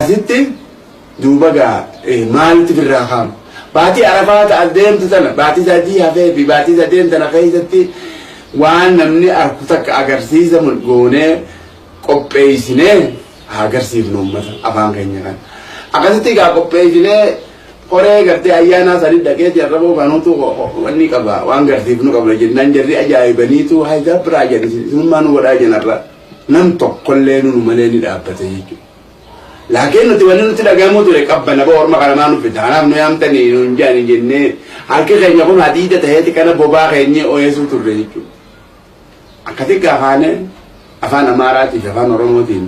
Asitti duuba gaa maalitti firraa kaama? Baatii Arafaa ta as deemtu tana baatii 3 hafee fi baatii sadeen tana keessatti waan namni arku takka agarsiisa goonee qopheessinee haa agarsiifnu uummata afaan keenya kana. Akkasitti gaa qopheessinee koree gartee ayyaanaa sanii dhaqeeti arraboo kanuutu wanni qaba waan garsiifnu qabna jennaan jarri ajaa'ibaniitu haayidaa biraa jedhan isinummaa nu godhaa jenarra nam tokkollee nu malee ni dhaabbate jechuudha. Laakiin nuti wanni nutti dhagahamuu ture qabbana boo orma kana maa nu fidda kanaaf nu yaamtanii nuun jedhani jennee harki keenya kun hadiida ta'eeti kana bobaa keenyee oyeesuu turre jechuudha. Akkasi gaafaane afaan Amaaraatii fi afaan Oromootiin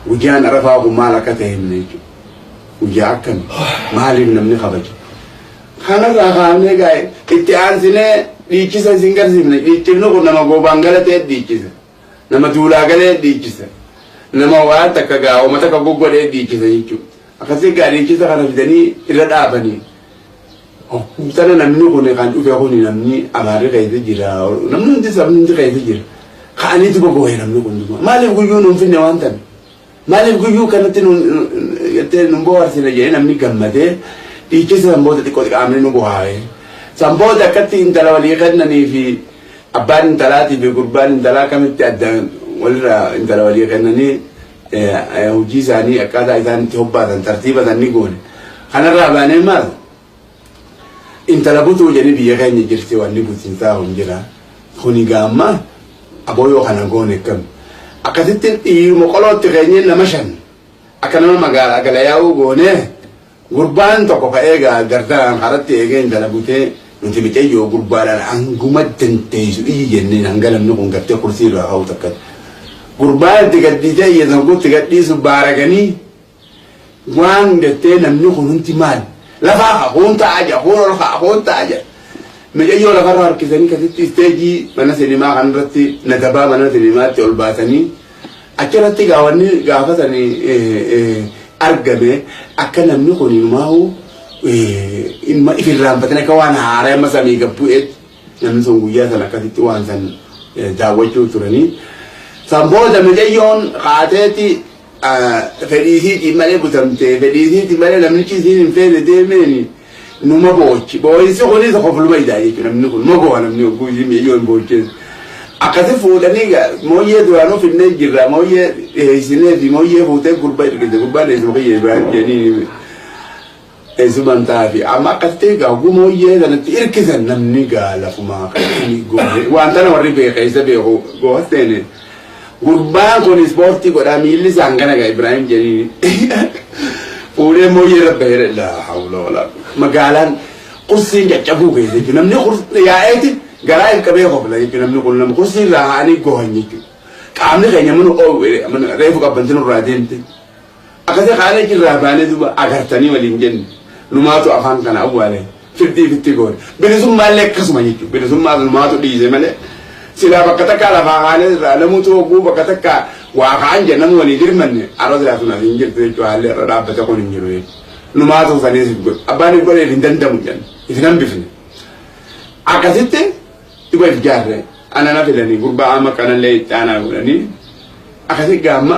guyyaan Arafaa kun maal akka ta'e himne jechuudha. Guyyaa akkami maaliif namni kabaja? Kanarraa kaafnee gaa'e itti aansinee dhiichisa isin garsiifne dhiichifni kun nama goobaan galatee dhiichisa. Nama duulaa galee dhiichisa. Nama waan takka gaa oma takka goggodhee dhiichisa jechuudha. Akkasii gaa dhiichisa kana fidanii irra dhaabanii. Tana namni kun kan dhufe kun namni Amaarri keessa jira. Namni hundi sabni hundi keessa jira. Ka'anii duba boo'e namni kun duba. Maaliif guyyuu nuun finne waan tana? Maaliif guyyuu kanatti nuun jettee nun bohaarsine jedhee namni gammadee dhiichisa san booda xiqqoo qaamni nu bohaare. San booda akkatti intala walii kennanii fi abbaan intalaatii fi gurbaan intalaa akkamitti addaan walirraa intala walii kennanii hojii isaanii akkaataa isaan itti hobbaatan tartiiba san ni goone. Kanarraa baanee maal? Intala butuu jedhanii biyya keenya jirti wanni butinsaa kun jira. Kuni gaamma aboo yoo kana goone akkami. Akkasitti dhiiruma qolootti keenyee nama 5 akka nama magaalaa gala yaa'uu goonee gurbaan tokko ka'ee gaa dardaraan karatti eegee intala butee nuti micayyoo gurbaadhaan hanguma dandeessu iyyi jenneen hanga namni kun gartee kursii irraa ka'u takkatti. Gurbaan itti gadhiisee iyya sana itti gadhiisu baaraganii waan jettee namni kun hundi maal lafaa ka'a kuun ta'a jira kuun ol ka'a kuun ta'a jira. Micayyoo lafarra harkisanii kasitti isteejii mana sinimaa kanarratti nadabaa mana sinimaatti ol baasanii achirratti gaawanni gaafa sanii argame akka namni kun inumaa'u inuma if irraanfatanii akka waan haaraa amma samii gad bu'eetti namni sun guyyaa sana akkasitti waan san daawwachuu turanii. San booda micayyoon kaateeti fedhii isiitiin malee butamtee fedhii isiitiin malee namnichi isiin hin feene deemeeni numa boochi. Boo'insi kunis kofluma idaa jechuudha namni kun numa boo'a namni hogguu isiin micayyoon boochees. Akkasi fuudhanii mooyyee duraanuu finnee jirra mooyyee dhiheessinee fi mooyyee fuutee gurbaa ergite gurbaan eessuma kiyya Ibrahim jedhanii eessumaan ta'aa fi amma akkasitti egaa hogguu mooyyee sanatti hirkisan namni gaa lafumaa kan goone waan tana warri beeka isa beeku gooha seene gurbaan kun ispoortii godhaa miilli isaan kana gaa Ibrahim jedhanii fuudhee mooyyee irra baheera laa hawla walaa magaalaan kursiin caccabuu keessa jechuudha namni yaa'eeti garaa hin qabee kofla jechuudha namni kun nama kursii irraa haanii gohan jechuudha qaamni keenya mana oowwe reefu qabbanti nurraa deemte. Akkasii kaanee jirraa baanee duuba agartanii waliin jenne numaatu afaan kana awwaale firdii fitti goone. Bilisummaallee akkasuma jechuudha. Bilisummaa numaatu dhiise malee silaa bakka takkaa lafaa kaanee irraa namuutu hogguu bakka takkaa waa ka'an jedhe nama walii dirmanne har'a silaa sun as hin jirtu jechuudha haalli irra dhaabbate kun hin jiru jechuudha. Numaatu saniis if godhe. Abbaan if godhe if hin danda'u jenne. If hin hambifne. Akkasitti duba if jaarre. Ana na filanii gurbaa amma kanallee itti aanaa godhanii akkasi gaamma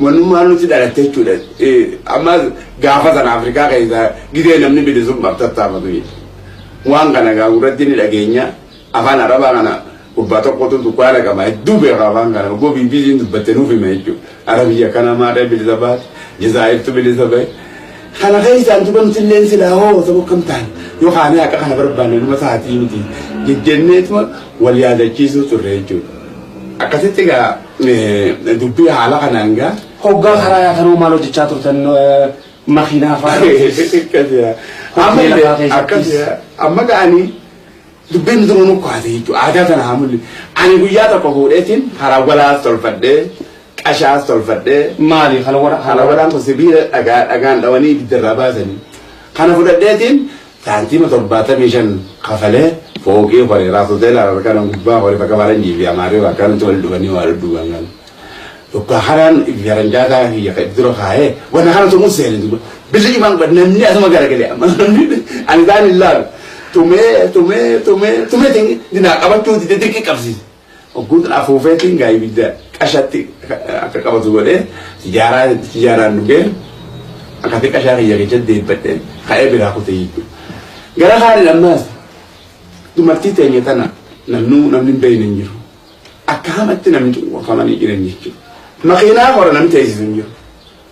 wannummaa nuti dhalatte jechuudha. Amma gaafa sana Afrikaa keessa gidee namni bilisummaaf tattaafatu jechuudha. Waan kana gaa gurratti ni dhageenya afaan Arabaa kana gurbaa tokkotu dukkaana qaba hedduu beeka afaan kana oguu BBC'n dubbatte nuuf hima jechuudha. Arabiyya kana maadhee bilisa baate Jazaa'irtu bilisa bahe. Kana keessaan duba nuti illeen silaa hoo ta'uu akkam ta'an yoo kaanee haqa kana barbaanne numa taatii miti jejjenneetuma wal yaadachiisuu turre jechuudha. Akkasitti egaa dubbii haala kanaan gaa. Hoggaa karaa yaatanoo maal hojjechaa turtan makiinaa fa'aa? Amma illee amma ga'anii dubbiin duruu nu kaate jechuudha. Aadaa tana haa mul'i. Ani guyyaa tokko fuudheetiin harawwalaas tolfadhee qashaas tolfadhee. Maali halwara? Halwalaan kun sibiila dhagaa dhagaan dhawanii ibidda irraa baasanii. Kana fudhadheetiin saantiima 75 kafalee fooqii hore raas hoteela kana gubbaa hore bakka faranjii fi amaarri bakka kanatti wal dhufanii waa dhudhuuban kana. Dhugaa kanaan faranjaataa kiyya kan dura kaa'ee wanna kana tumuun seene duba. Billi cimaan qaba namni asuma garagalee amma namni ani isaan hin laalu. Tumee tumee tumee tumee dinaa qabachuu dide dirqii qabsiise. Ogguun afuufeetiin gaa ibidda qashatti akka qabatu godhee sijaaraan dhugee Akkatti qashaa kiyya keessa deebbadhee ka'ee biraa kute jechuudha. Gara kaaniin ammaas dumartii teenya tana namnuu namni hin beekne hin jiru. Akka hamatti namni cunqurfamanii jiran jechuudha. Makiinaa kora namni teessisu hin jiru.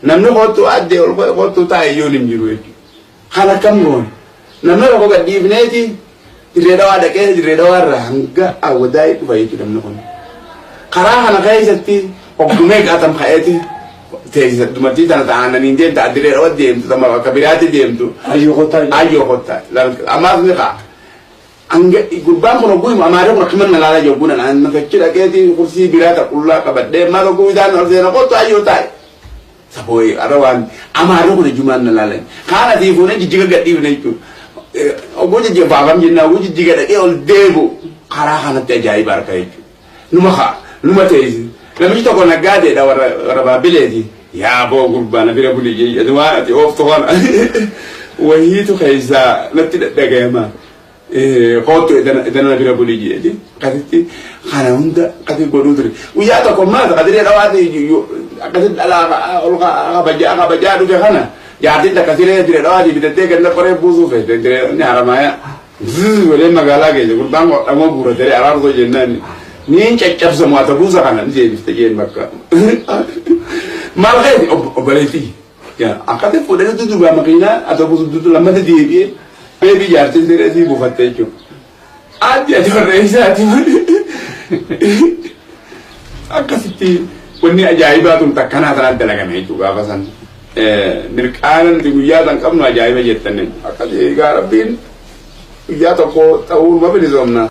Namni kottu addee ol kottu taa'e iyyuu hin jiru jechuudha. Kan akkam goone? Namni tokko gad dhiifneeti Dirree Dhawaa dhaqee Dirree Dhawaa irraa hanga Awwadaayii dhufa jechuudha namni kun. Karaa kana keessatti hoggumee qaatam ka'eeti teessisa dumartii tana ta'aananiin deemta Dirree Dhawaa deemtu tama bakka biraatti deemtu. Ayyoo kottaa. Ayyoo kottaa. Ammaas ni ka'a. Hanga gurbaan kun hogguu himu amaaree kun akkaman na laalaa jiru gunan an mafachi dhaqeeti kursii biraa ta qullaa qabadhee maal hogguu isaan ol seena kottu ayyoo taa'e. Sabooyi arra waan amaarri kun ijumaan na laalan. Kaan asii fuunee jijjiga gadhiifne jechuudha. Oguu jijjiga baafam jennaa oguu jijjiga dhaqee ol deebi'u karaa kanatti ajaa'iba harka jechuudha. Numa ka'a numa teessi. Namichi tokko naggaadeedha warra warra baabbileeti. Yaa boo gurbaa na bira buli jee waan ati ooftu kana wahiitu keessaa natti dhadhagayama. Koottu edana na bira buli jeeti. Akkasitti kana hunda akkasi godhuu ture. Guyyaa tokko maal qadiree dhawaati akkasitti dhalaa ol kabajaa kabajaa dhufe kana jaartiin takka siree diree dhawaati bitattee ganna qoree buusuu feete diree inni haramaaya. Walee magaalaa keessa gurbaan dhamoo guuratee araarsoo jennaan niin caccabsamu ata buusa kana ni deebifte jeen bakka. Maal keeti obboleettii. Akkatti fuudhanii dudubaa makiinaa ata buusu lammata deebi'ee beebii jaartiin siree sii buufatte jechuudha. Addi ati warra eessaati malee. Akkasitti wanni ajaa'ibaa tun takkanaa tanaan dalagame jechuudha gaafa san. Mirqaana nuti guyyaa san qabnu ajaa'iba jettan. Akkasii egaa rabbiin guyyaa tokko ta'uu numa bilisoomna.